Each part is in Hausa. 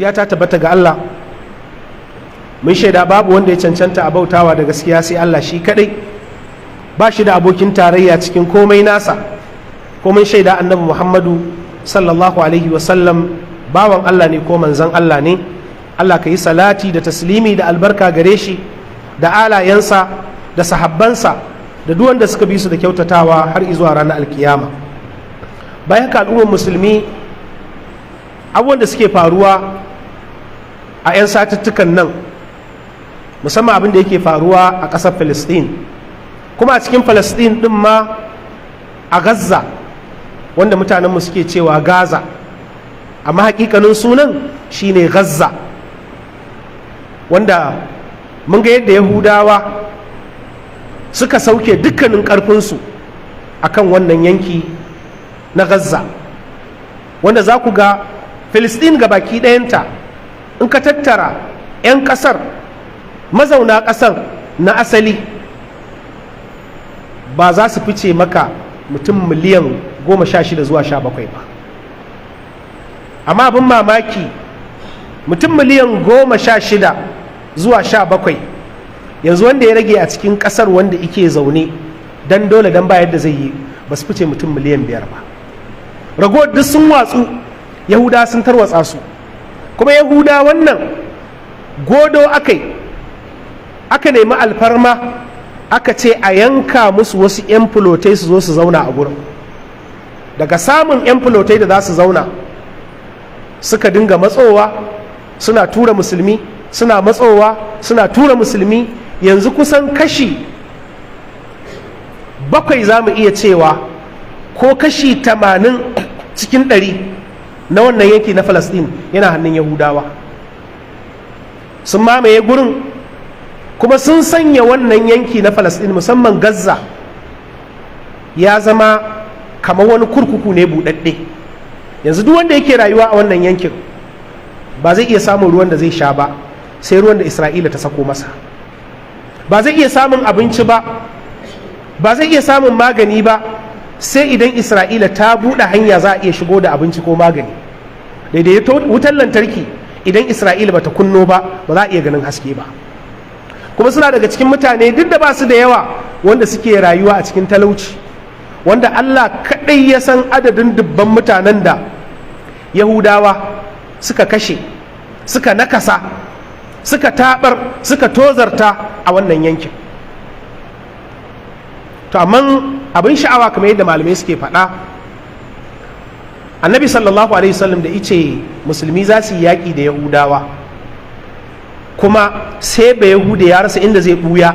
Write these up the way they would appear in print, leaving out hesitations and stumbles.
Godiya ta tabbata ga Allah. Mun shaida babu wanda ya cancanta a bautawa da gaskiya sai Allah shi kadai, ba shi da abokin tarayya cikin komai nasa. Ko mun shaida Annabi Muhammadu sallallahu alaihi wasallam bawan Allah ne ko manzon Allah ne. Allah ka yi salati da taslimi da albarka gare shi da alayensa da sahabbansa da duk wanda suka bi su da kyautatawa har izuwa ranar alkiyama. Bayan haka, al'ummar musulmi, abubuwan da suke faruwa a 'yan satuttukan nan, musamman abin da yake faruwa a ƙasar Palestine, kuma a cikin Palestine ɗin ma a Gaza, wanda mutanenmu suke cewa Gaza, amma hakikanin sunan shine Gaza, wanda mun ga yadda Yahudawa suka sauke dukkanin ƙarfinsu a kan wannan yanki na Gaza, wanda za ku ga Filistin ga baki ɗayanta, in ka tattara 'yan ƙasar, mazauna ƙasar na asali, ba za su fice maka mutum miliyan 16 zuwa 17 ba. Amma abin mamaki, mutum miliyan 16 zuwa 17 yanzu wanda ya rage a cikin ƙasar, wanda ike zaune dan dole, dan ba yadda zai yi, ba su fice mutum miliyan 5 ba. Ragowar duk sun watsu, Yahuda sun tarwatsa su. Kuma Yahuda wannan godo aka aka nemi alfarma, aka ce a yanka musu wasu 'yan fulotai su zo su zauna a gurin. Daga samun 'yan fulotai da za su zauna, suka dinga matsowa suna tura musulmi, suna matsowa suna tura musulmi. Yanzu kusan kashi 7 za mu iya cewa, ko kashi 80 cikin 100 na wannan yanki na Falasɗin yana hannun Yahudawa. Sun mamaye gurin, kuma sun sanya wannan yanki na Falasɗin, musamman Gaza, ya zama kamar wani kurkuku ne buɗaɗɗe. Yanzu duk wanda yake rayuwa a wannan yankin ba zai iya samun ruwan da zai sha ba sai ruwan da Isra'ila ta sako masa. Ba zai iya samun abinci ba, ba zai iya samun magani ba, sai idan Isra'ila ta buɗe hanya za a iya shigo da abinci ko magani. Daidai wutar lantarki, idan Isra'ila bata kunno ba, ba za a iya ganin haske ba. Kuma suna daga cikin mutane, duk da ba su da yawa, wanda suke rayuwa a cikin talauci, wanda Allah kaɗai ya san adadin dubban mutanen da Yahudawa suka kashe, suka nakasa, suka tabar, suka tozarta a wannan yankin. To amma abin sha'awa, kamar yadda malamai suke faɗa, Annabi sallallahu alaihi wasallam da ice musulmi za su yi yaƙi da Yahudawa, kuma sai ba Yahuda ya rasa inda zai ɓuya,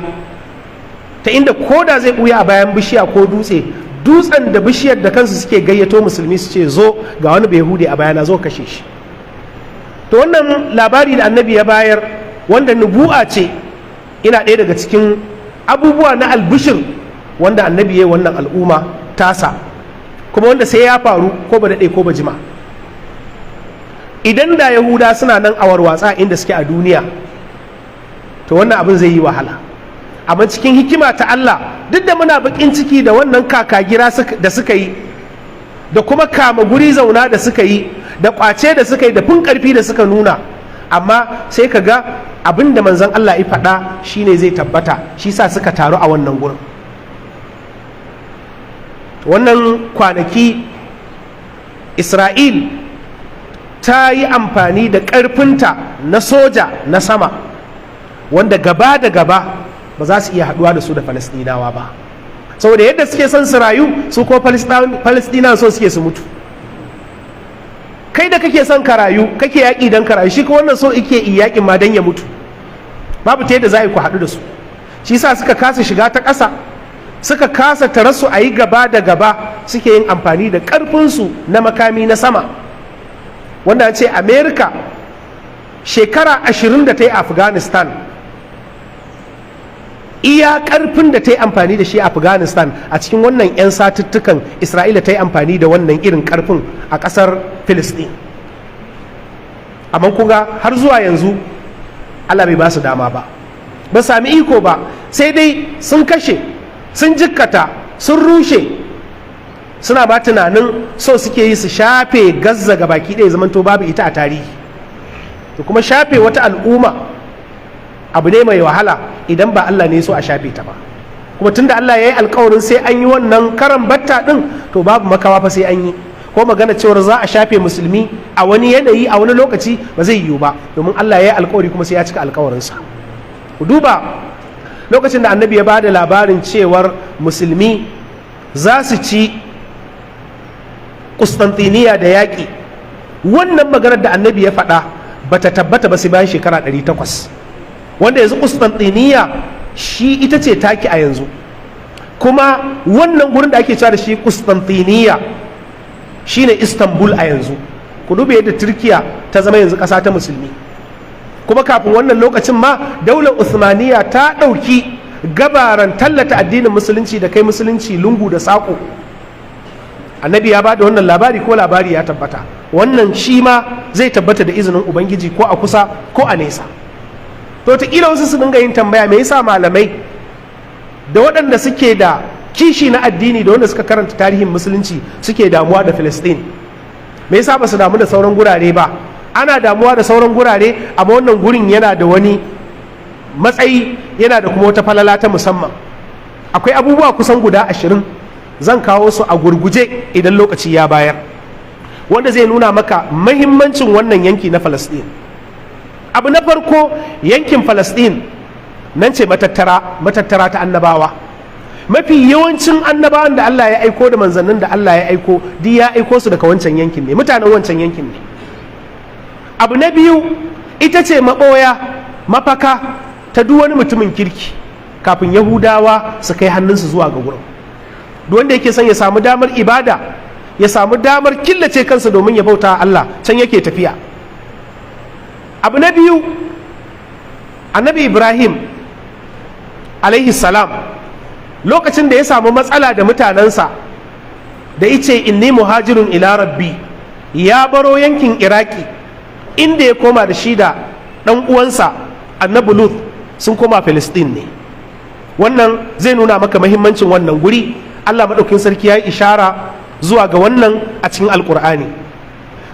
ta inda ko da zai ɓuya a bayan bishiya ko dutse, dutsen da bishiyar da kansu suke gayyato musulmi su ce, "Zo, ga wani Bayahudi a bayana, zo kashe shi." To wannan labari da Annabi ya bayar, wanda nubu'a ce, ina ɗaya daga cikin abubuwa na albishir wanda Annabi ya yi wannan al'umma tasa, kuma wanda sai ya faru, ko ba daɗe ko ba jima. Idan da Yahuda suna nan a warwatsa inda suke a duniya, to wannan abin zai yi wahala. Amma cikin hikima ta Allah, duk da muna bakin ciki da wannan kakagira da suka yi, da kuma kama guri zauna da suka yi, da kwace da suka yi, da fin karfi da suka nuna, amma sai ka ga abin da manzon Allah ya faɗa shine zai tabbata. Shi sa suka taru a wannan gurin. Wannan kwanaki Isra'il ta yi amfani da ƙarfinta na soja na sama, wanda gaba da gaba ba za su iya haɗuwa da su da Falasɗinawa ba, saboda yadda suke son su rayu, su ko Falasɗinawa so suke su mutu. Kai da kake son ka rayu, kake yaƙi don ka rayu, shi ko wannan so ike yaƙin ma don ya mutu. Babu ta yadda za a yi ku haɗu da su. Shi sa suka kasa shiga ta ƙasa, suka kasa tare su a yi gaba da gaba, suke yin amfani da ƙarfinsu na makami na sama, wanda ce Amerika shekara 20 da ta yi Afghanistan, iya karfin da ta yi amfani da shi a Afghanistan, a cikin wannan 'yan satuttukan Isra'ila ta yi amfani da wannan irin karfin a kasar Filistin. Amma kuga har zuwa yanzu Allah bai ba su dama ba, ba sami iko ba. Sai dai sun kashe, sun jikkata, sun rushe. Suna ba tunanin so suke yi su shafe Gaza ga baki ɗaya, zamanto babu ita a tarihi. To kuma shafe wata al'umma abu ne mai wahala idan ba Allah ne so a shafe ta ba. Kuma tunda Allah ya yi alkawarin sai an yi wannan karan batta din, to babu makawa fa sai an yi. Ko magana cewar za a shafe musulmi a wani yanayi, a wani lokaci, ba zai yiwu ba, domin Allah ya yi alkawari kuma sai ya cika alkawarinsa. Ku duba lokacin da Annabi ya ba da labarin cewar musulmi za su ci Kustantiniya da yaƙi, wannan maganar da Annabi ya faɗa ba ta tabbata ba sai bayan shekara 800, wanda yanzu Kustantiniya shi ita ce Taki a yanzu. Kuma wannan gurin da ake cewa da shi Kustantiniya shine Istanbul a yanzu. Ku duba yadda Turkiya ta zama yanzu ƙasa ta musulmi. Kuma kafin wannan lokacin ma daular Usmaniya ta ɗauki gabaran tallata addinin musulunci da kai musulunci lungu da saƙo. Annabi ya ba da wannan labari, ko labari ya tabbata. Wannan shi ma zai tabbata da izinin Ubangiji, ko a kusa ko a nesa. To kila wasu su dinga yin tambaya, me yasa malamai da waɗanda suke da kishi na addini da wanda suka karanta tarihin musulunci suke damuwa da Filistin? Me yasa ba su damu da sauran gurare ba? Ana damuwa da sauran gurare, amma wannan gurin yana da wani matsayi, yana da kuma wata falala ta musamman. Akwai abubuwa kusan guda 20, zan kawo su a gurguje idan lokaci ya bayar, wanda zai nuna maka mahimmancin wannan yanki na Falasɗin. Abu na farko, yankin Falasɗin nan ce matattara ta annabawa. Mafi yawancin annabawan da Allah ya aiko da manzannin da Allah ya aiko, duk ya aiko su daga wancan yankin ne, mutanen wancan yankin ne. Abu na biyu, ita ce maɓoya, mafaka ta duk wani mutumin kirki kafin Yahudawa su kai hannunsu zuwa ga gurin. Duk wanda yake son ya samu damar ibada, ya samu damar killace kansa domin ya bauta Allah, can yake tafiya. Abu na biyu, Annabi Ibrahim alaihi salam, lokacin da ya samu matsala da mutanensa, da ya ce "Inni muhajirun ila rabbi", ya baro yankin Iraki, inda ya koma da shi da ɗan uwansa Annabi Lut, sun koma Filistin ne. Wannan zai nuna maka mahimmancin wannan guri. Allah Maɗaukin Sarki ya yi ishara zuwa ga wannan a cikin Alƙur'ani.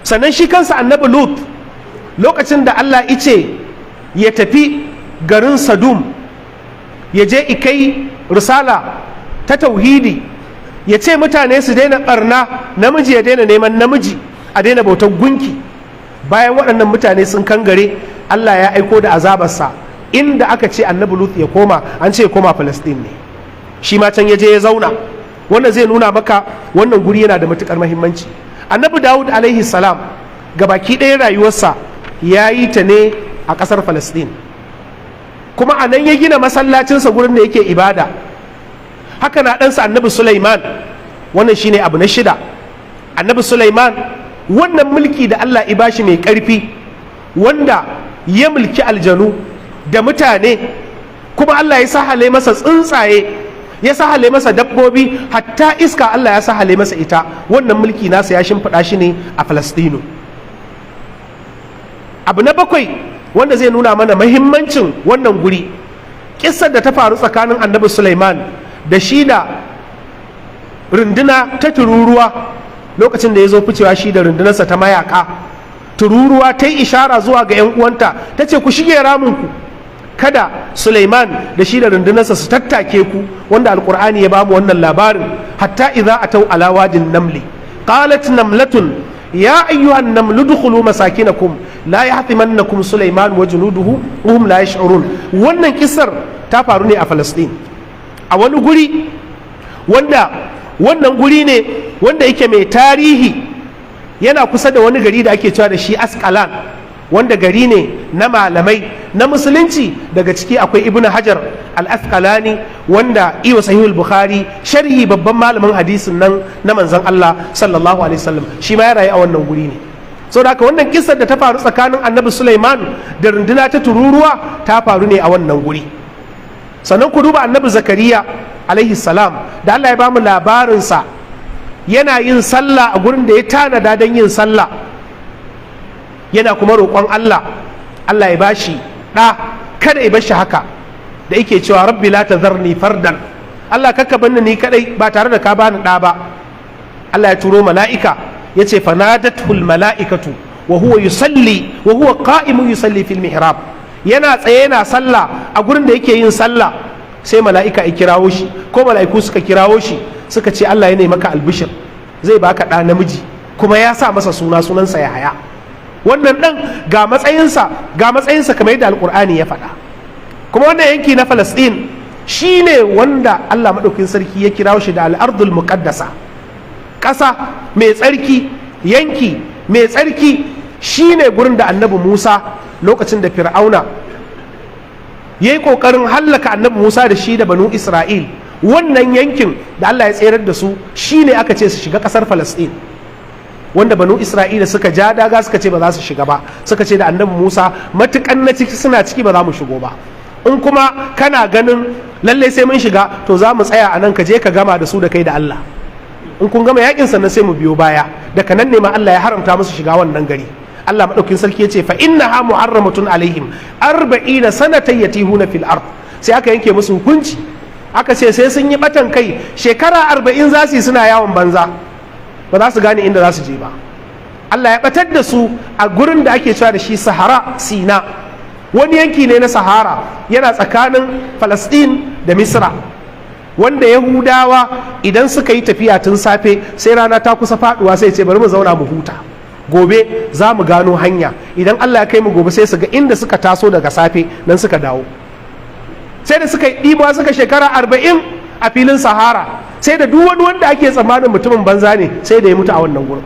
Sannan shi kansa Annabi Lut, lokacin da Allah ya ce ya tafi garin Sadum, ya je ya kai risala ta tauhidi, ya ce mutane su daina barna, namiji ya daina neman namiji, a daina bautar gunki, bayan waɗannan mutane sun kangare, Allah ya aiko da azabarsa, inda aka ce Annabi Lut ya koma, an ce ya koma Falastin ne. Shi ma can ya je ya zauna. Wannan zai nuna maka wannan guri yana da matukar mahimmanci. Annabi Dawud alaihi salam, gabaki ɗaya rayuwarsa ya yi ta ne a ƙasar Falastin, kuma a nan ya gina masallacinsa, gurin da yake ibada. Haka na ɗansa Annabi Sulaiman. Wannan shine abu na shida. Annabi Sulaiman, wannan mulki da Allah ya bashi mai ƙarfi, wanda ya mulki aljanu da mutane, kuma Allah ya sahale masa tsuntsaye, ya sahale masa dabbobi, hatta iska Allah ya sahale masa ita, wannan mulki nasa ya shimfiɗa shi ne a Falastinu. Abu na bakwai wanda zai nuna mana mahimmancin wannan guri, kissar da ta faru tsakanin Annabi Sulaiman da shi da runduna ta tururuwa, lokacin da ya zo ficewa shi da rundunarsa ta mayaka, tururuwa ta yi ishara zuwa ga 'yan uwanta, ta ce, "Ku shige raminku, kada Suleiman da shi da rundunarsa su tattake ku", wanda Alkur'ani ya bamu wannan labarin: "Hatta idza atau ala wadin namli qalat namlatun ya ayyuhan namlu dukhulu masakinakum la yahtimannakum Sulaiman wa junuduhu wa hum la yash'urun". Wannan kisar ta faru ne a Falastin, a wani guri wanda wannan guri ne wanda yake mai tarihi, yana kusa da wani gari da ake cewa da shi Askalan, wanda gari ne na malamai na musulunci. Daga ciki akwai Ibn Hajar al-Asqalani, wanda ya yi wa Sahihul Bukhari sharhi, babban malamin hadisin nan na manzon Allah sallallahu alaihi wasallam. Shi ma ya rayu a wannan guri ne. Saboda haka wannan kissar da ta faru tsakanin Annabi Sulaiman da runduna ta tururuwa ta faru ne a wannan guri. Sannan ku duba Annabi Zakariya alaihi salam, da Allah ya bamu labarinsa yana yin sallah a gurin da ya tanada don yin sallah, yana kuma roƙon Allah, Allah ya bashi ɗa, kada ya bashi haka, da yake cewa "Rabbi la tazarni fardan", Allah kakka banni ni kadai ba tare da ka bani ɗa ba. Allah ya turo mala'ika, ya ce "Fanadatul mala'ikatu". Wa huwa yusalli wa huwa qa'imun yusalli fil mihrab. Yana tsaye yana sallah a gurin da yake yin sallah, sai mala'ika ya kirawo shi, ko mala'iku suka kirawo shi, suka ce Allah ya maka albishir, zai baka ɗa namiji, kuma ya sa masa suna, sunansa Yahaya. Wannan ɗan ga matsayinsa, ga matsayinsa, kamar yadda Alƙur'ani ya faɗa. Kuma wannan yanki na Falasɗin shi ne wanda Allah maɗaukin sarki ya kirawo shi da al'ardul muqaddasa, ƙasa mai tsarki, yanki mai tsarki. Shi ne gurin da Annabi Musa, lokacin da Fir'auna ya yi ƙoƙarin hallaka Annabi Musa da shi da Banu Isra'il, wannan yankin da Allah ya tserar da su, shi ne aka ce su shiga ƙasar Falasɗin, wanda Banu Isra'ila suka ja daga, suka ce ba za su shiga ba. Suka ce da Annabi Musa, matukan na ciki suna ciki, ba za mu shigo ba. In kuma kana ganin lallai sai mun shiga, to za mu tsaya a nan, ka je ka gama da su da kai da Allah. In kun gama yakin, sannan sai mu biyo baya. Daga nan ne ma Allah ya haramta musu shiga wannan gari. Allah madaukin sarki ya ce, fa innaha muharramatun alaihim 40 sanatan yatihuna fil ard. Sai aka yanke musu hukunci, aka ce sai sun yi batan kai shekara 40, za su yi suna yawon banza, ba za su gane inda za su je ba. Allah ya batar da su a gurin da ake cewa da shi Sahara Sina. Wani yanki ne na Sahara, yana tsakanin Falasɗin da Misra, wanda Yahudawa idan suka yi tafiya tun safe, sai rana ta kusa faduwa sai ce, bari mu zauna mu huta, gobe za mu gano hanya idan Allah ya kai mu gobe. Sai su ga inda suka taso daga safe nan suka dawo. Sai da suka yi ɗiba, suka shekara 40 a filin Sahara, sai da duk wani wanda ake tsammanin mutumin banza ne, sai da ya mutu a wannan gurin.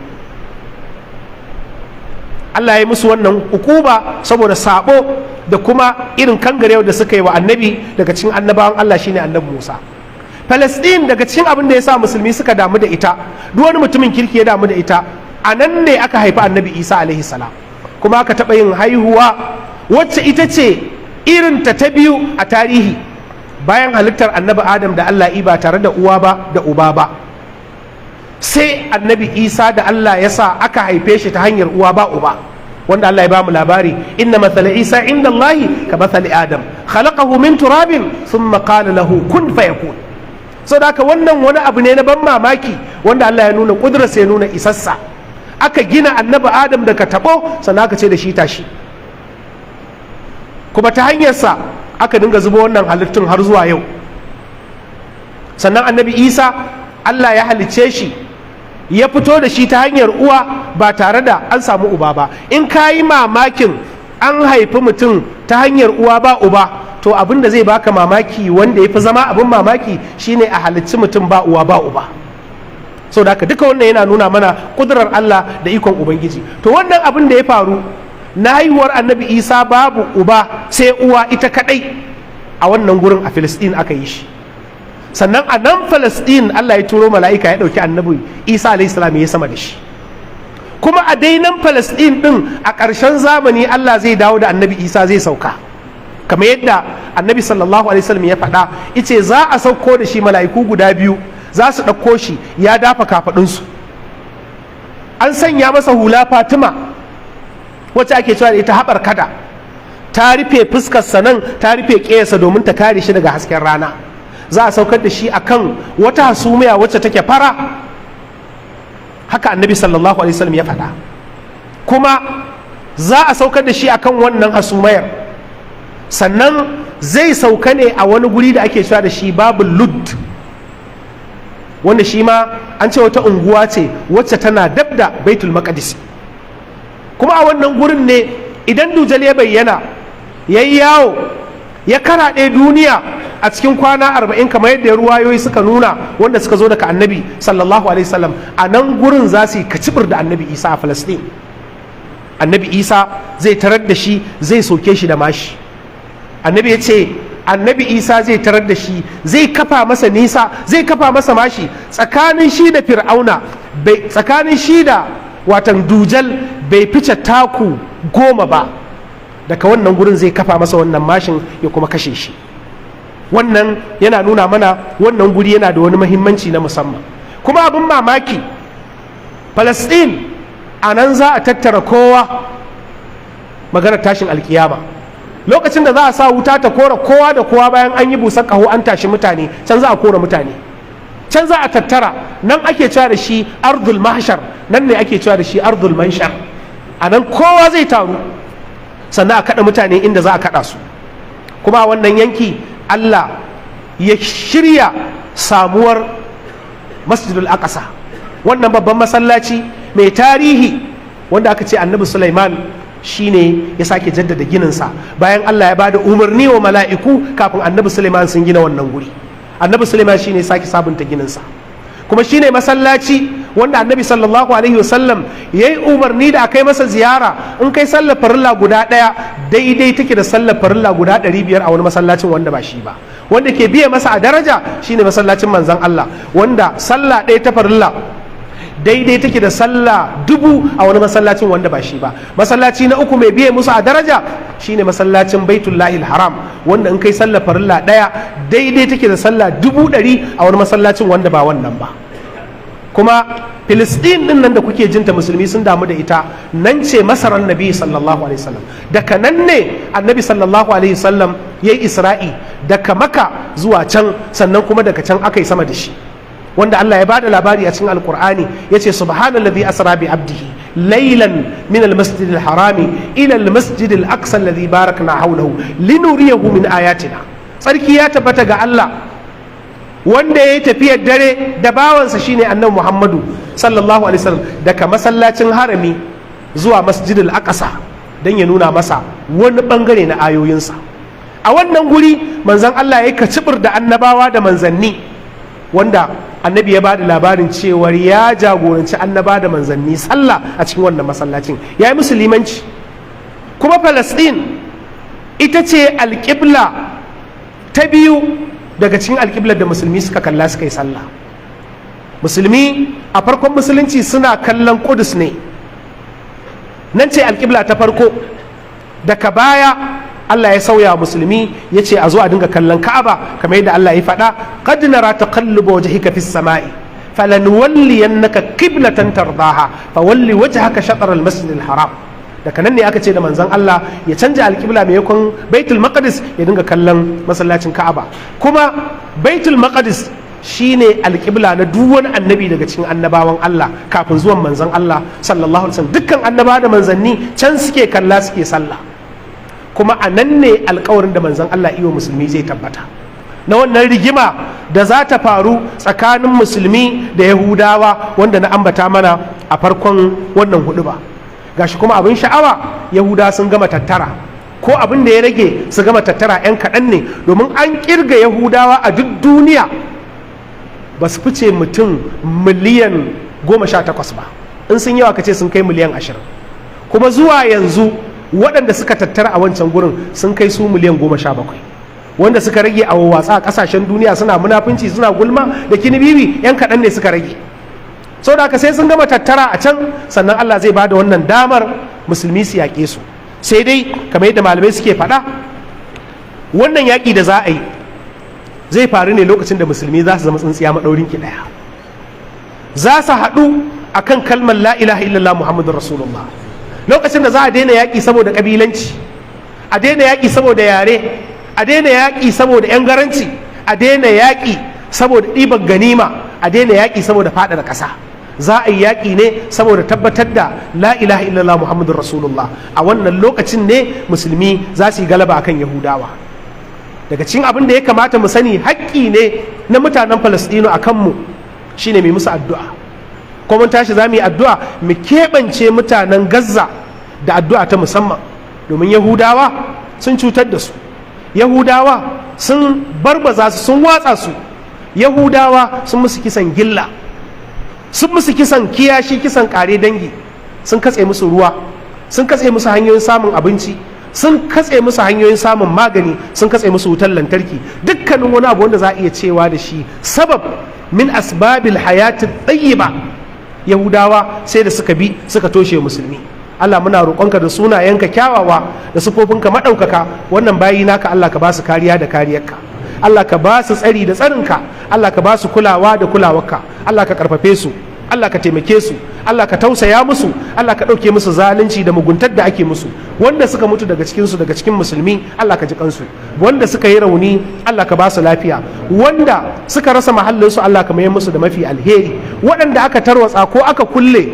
Allah ya yi musu wannan hukuba saboda sabo da kuma irin kangarewa da suka yi wa annabi daga cikin annabawan Allah, shine Annabi Musa. Palestine, daga cikin abin da ya sa musulmi suka damu da ita, duk wani mutumin kirki ya damu da ita, a nan ne aka haifi Annabi Isa alaihi salam, kuma aka taɓa yin haihuwa wacce ita ce irinta ta biyu a tarihi bayan halittar Annabi Adam da Allah ba tare da uwa ba da uba ba, sai Annabi Isa da Allah ya sa aka haife shi ta hanyar uwa ba uba, wanda Allah ya ba mu labari, inna mathala Isa inda Allahi ka mathali Adam, khalaqahu min turabin thumma qala lahu kun fayakun. Saboda haka wannan wani abu ne na ban mamaki wanda Allah ya nuna kudurarsa, ya nuna isassa. Aka gina Annabi Adam daga tabo, sannan aka ce da shi tashi, kuma ta hanyarsa aka dinga zuba wannan halittun har zuwa yau. Sannan Annabi Isa, Allah ya halicce shi, ya fito da shi ta hanyar uwa ba tare da an samu uba ba. In ka yi mamakin an haifi mutum ta hanyar uwa ba uba, to abin da zai baka mamaki, wanda ya fi zama abin mamaki, shine a halicci mutum ba uwa ba uba. So da haka duka wannan yana nuna mana kudurar Allah da ikon Ubangiji. To wannan abin da ya faru na haihuwar Annabi Isa babu uba sai uwa ita kadai, a wannan gurin a Filistin aka yi shi. Sannan a nan Filistin Allah ya turo mala'ika ya ɗauki Annabi Isa alaihi salam ya sama da shi. Kuma a dainan Filistin din, a ƙarshen zamani Allah zai dawo da Annabi Isa, zai sauka, kamar yadda Annabi sallallahu alaihi wasallam ya faɗa, ice za a sauko da shi, mala'iku guda biyu za su ɗauko shi, ya dafa kafaɗinsu, an sanya masa hula Fatima wacce ake cewa da ita haɓar kada, ta rufe fuskarsa nan, ta rufe ƙeyarsa domin ta kare shi daga hasken rana. Za a saukar da shi akan wata hasumiya wacce take fara. Haka Annabi sallallahu alaihi wasallam ya faɗa. Kuma za a saukar da shi akan wannan hasumayar, sannan zai sauka ne a wani guri da ake cewa da shi Babu Lud, wanda shi ma an ce wata unguwa ce wacce tana dab da Baitul Maqdis. Kuma a wannan gurin ne idan Dujal ya bayyana, ya yi yawo, ya karaɗe duniya a cikin kwana 40, kamar yadda ruwayoyi suka nuna wanda suka zo daga Annabi sallallahu alaihi wasallam, a nan gurin za su yi kacibir da Annabi Isa a Falasɗin. Annabi Isa zai tarar da shi, zai soke shi da mashi. Annabi ya ce Annabi Isa zai tarar da shi, zai kafa masa nisa, zai kafa masa mashi tsakanin shi da Fir'auna, tsakanin shi da watan Dujal bai fice taku 10 ba. Daga wannan gurin zai kafa masa wannan mashin ya kuma kashe shi. Wannan yana nuna mana wannan guri yana da wani mahimmanci na musamman. Kuma abin mamaki, Falasɗin a nan za a tattara kowa maganar tashin alkiyama, lokacin da za a sa wuta ta kora kowa da kowa bayan an yi busar ƙaho, an tashi mutane. Can za a kora mutane, can za a tattara. Nan ake cewa da shi ardul mahshar, nan ne ake cewa da shi ardul manshar. A nan kowa zai taru, sannan a kaɗa mutane inda za a kaɗa su. Kuma a wannan yanki Allah ya shirya samuwar Masjidul Aqsa, wannan babban masallaci mai tarihi wanda aka ce Annabi Sulaiman shine ya sake jaddada gininsa, bayan Allah ya bada umarni wa mala'iku kafin Annabi Sulaiman sun gina wannan guri. Annabi Sulaiman shine ya sake sabunta gininsa, kuma shine masallaci wanda Annabi sallallahu alaihi wasallam ya yi umarni da a kai masa ziyara. In kai sallar farilla guda ɗaya, daidai take da sallar farilla guda 500 a wani masallacin wanda ba shi ba. Wanda ke biye masa a daraja shine masallacin Manzon Allah, wanda sallah ɗaya ta farilla daidai take da sallah 1000 a wani masallacin wanda ba shi ba. Masallaci na uku mai biye musu a daraja shine masallacin Baitullahil Haram, wanda in kai sallah farilla ɗaya, daidai take da sallah 100,000 a wani masallacin wanda ba wannan ba. Kuma Filistin din nan da kuke jinta musulmi sun damu da ita, nan ce masarar Nabi sallallahu alaihi wasallam. Daga nan ne Annabi sallallahu alaihi wasallam ya yi Isra'i daga Maka zuwa can, sannan kuma daga can aka yi sama da shi, wanda Allah ya bada labari a cikin Alkur'ani, ya ce: "Subhanallazi asra bi abdihi laylan min almasjid alharami ila almasjid alaqsa alladhi barakna hawlahu linuriyahu min ayatina." Tsarki ya tabbata ga Allah wanda ya yi tafiyar dare da bawansa, shine Annabi Muhammadu sallallahu alaihi wasallam, daga masallacin harami zuwa Masjidil Aqsa, don ya nuna masa wani bangare na ayoyinsa. A wannan guri Manzon Allah ya kacibir da annabawa da manzanni, wanda Annabi ya bada labarin cewar ya jagoranci annaba da manzanni sallah a cikin wannan masallacin, ya yi musu limanci. Kuma Falasɗin ita ce alƙibla ta biyu daga cikin alƙiblar da musulmi suka kalla suka yi sallah. Musulmi a farkon musulunci suna kallon Kudus ne, nan ce alƙibla ta farko. Daga baya Allah ya sauya musulmi, ya ce a zo a dinga kallon Ka'aba, kamar yadda Allah ya faɗa: "Qad nara taqalluba wajhika fis sama'i, falanuwalliyannaka qiblatan tardaha, fawalli wajhaka shatr al masjid al haram." Daga nan ne aka ce da Manzon Allah ya canja alƙibla, maimakon Baitul Maqdis ya dinga kallon masallacin Ka'aba. Kuma Baitul Maqdis shine alƙibla na duk wani annabi daga cikin annabawan Allah kafin zuwan Manzon Allah sallallahu alaihi wasallam. Dukkan annaba da manzanni can suke kalla suke sallah. Kuma a nan ne alkawarin da Manzon Allah iyo musulmi zai tabbata, na wannan rigima da za ta faru tsakanin musulmi da Yahudawa, wanda na ambata mana a farkon wannan hudu ba. Gashi kuma abin sha'awa, Yahuda sun gama tattara, ko abin da ya rage su gama tattara 'yan kaɗan ne, domin an kirga Yahudawa a duk duniya ba su fice mutum miliyan 18 ba, in sun yawa ka ce sun kai miliyan 20. Kuma zuwa yanzu waɗanda suka tattara a wancan gurin sun kai su miliyan 17. Wanda suka rage a watsa a ƙasashen duniya suna munafunci, suna gulma da kinibibi, 'yan kaɗan ne suka rage. Sau da haka sai sun gama tattara a can, sannan Allah zai bada wannan damar musulmi su yaƙe su. Sai dai kamar yadda malamai suke faɗa, wannan yaƙi da za a yi zai faru ne lokacin da musulmi za su zama tsintsiya maɗaurin ki ɗaya, za su haɗu a kan kalmar la ilaha illallah Muhammadun Rasulullah, lokacin da za a daina yaƙi saboda ƙabilanci, a daina yaƙi saboda yare, a daina yaƙi saboda 'yan garanci, a daina yaƙi saboda ɗiban ganima, a daina yaƙi saboda faɗaɗa ƙasa. Za a yi yaƙi ne saboda tabbatar da la ilaha illallah Muhammadun Rasulullah. A wannan lokacin ne musulmi za su yi galaba akan Yahudawa. Daga cikin abin da ya kamata mu sani, haƙƙi ne na mutanen Falastinu a kanmu, shine mai musu addu'a. Ko mun tashi za mu yi addu'a, mu keɓance mutanen Gaza da addu'a ta musamman, domin Yahudawa sun cutar da su, Yahudawa sun barbaza su, sun watsa su, Yahudawa sun musu kisan gilla, sun musu kisan kiyashi, kisan kare dangi, sun katse musu ruwa, sun katse musu hanyoyin samun abinci, sun katse musu hanyoyin samun magani, sun katse musu wutar lantarki, dukkanin wani abu wanda za a iya cewa da shi sabab min asbabil hayati tayyiba, Yahudawa sai da suka bi suka toshe musulmi. Allah, muna roƙonka da sunayenka kyawawa da sifofinka maɗaukaka, wannan bayi naka, Allah ka ba su kariya da kariyarka, Allah ka ba su tsari da tsarinka, Allah ka ba su kulawa da kulawarka, Allah ka karfafe su, Allah ka taimake su, Allah ka tausaya musu, Allah ka ɗauke musu zalunci da muguntar da ake musu. Wanda suka mutu daga cikinsu, daga cikin musulmi, Allah ka ji kansu. Wanda suka yi rauni, Allah ka ba su lafiya. Wanda suka rasa mahallinsu, Allah ka mayar musu da mafi alheri. Waɗanda aka tarwatsa ko aka kulle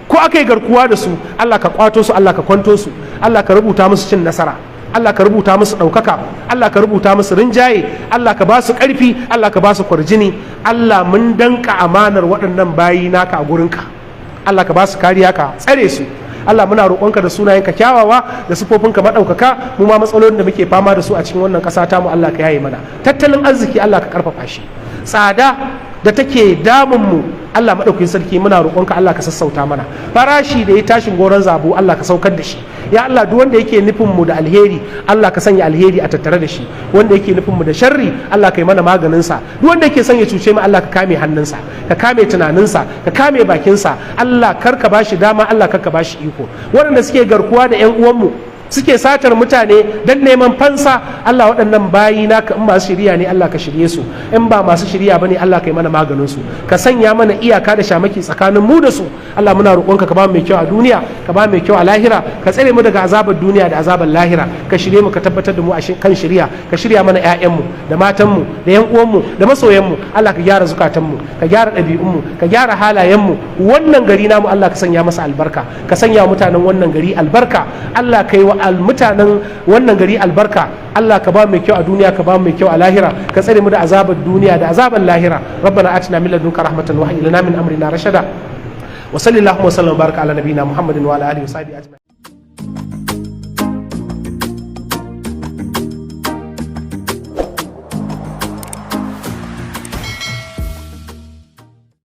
Ko aka yi garkuwa da su, Allah ka kwato su, Allah ka kwanto su, Allah ka rubuta musu cin nasara, Allah ka rubuta musu ɗaukaka, Allah ka rubuta musu rinjaye, Allah ka ba su ƙarfi, Allah ka ba su kwarjini. Allah, mun danka amanar waɗannan bayi naka a gurinka. Allah ka ba su kariya, ka tsare su. Allah, muna roƙonka da sunayenka kyawawa da sifofinka maɗaukaka, mu ma matsalolin da muke fama da su a cikin wannan ƙasa tamu, Allah ka yaye mana. Tattalin arziki, Allah ka ƙarfafa shi. Tsada da take damun mu, Allah maɗaukakin sarki, muna roƙonka, Allah ka sassauta mana. Farashi da ya tashin goron zabo, Allah ka saukar da shi. Ya Allah, duk wanda yake nufin mu da alheri, Allah ka sanya alheri a tattare da shi. Wanda yake nufin mu da sharri, Allah ka yi mana maganin sa. Duk wanda yake son ya cuce mu, Allah ka kame hannunsa, ka kame tunaninsa, ka kame bakinsa. Allah, kar ka bashi dama, Allah, kar ka bashi iko. Waɗanda suke garkuwa da 'yan uwanmu, suke satar mutane don neman fansa, Allah, waɗannan bayi naka, in masu shirya ne, Allah ka shirye su. In ba masu shirya bane, Allah ka yi mana maganin su, ka sanya mana iyaka da shamaki tsakanin mu da su. Allah, muna roƙonka ka ba mu mai kyau a duniya, ka ba mu mai kyau a lahira, ka tsare mu daga azabar duniya da azabar lahira. Ka shirye mu, ka tabbatar da mu a kan shirya. Ka shirya mana ƴaƴanmu da matanmu da ƴan uwanmu da masoyanmu. Allah, ka gyara zukatanmu, ka gyara ɗabi'unmu, ka gyara halayenmu. Wannan gari namu, Allah ka sanya masa albarka, ka sanya mutanen wannan gari albarka. Allah, ka yi wa mutanen wannan gari albarka. Allah, ka ba mu mai kyau a duniya, ka ba mu mai kyau a lahira, ka tsare mu da azabar duniya da azabar lahira. ربنا آتنا من لدنك رحمة وهيئ لنا من أمرنا رشدا. وصل اللهم وسلم وبارك على نبينا محمد وعلى آله وصحبه أجمعين.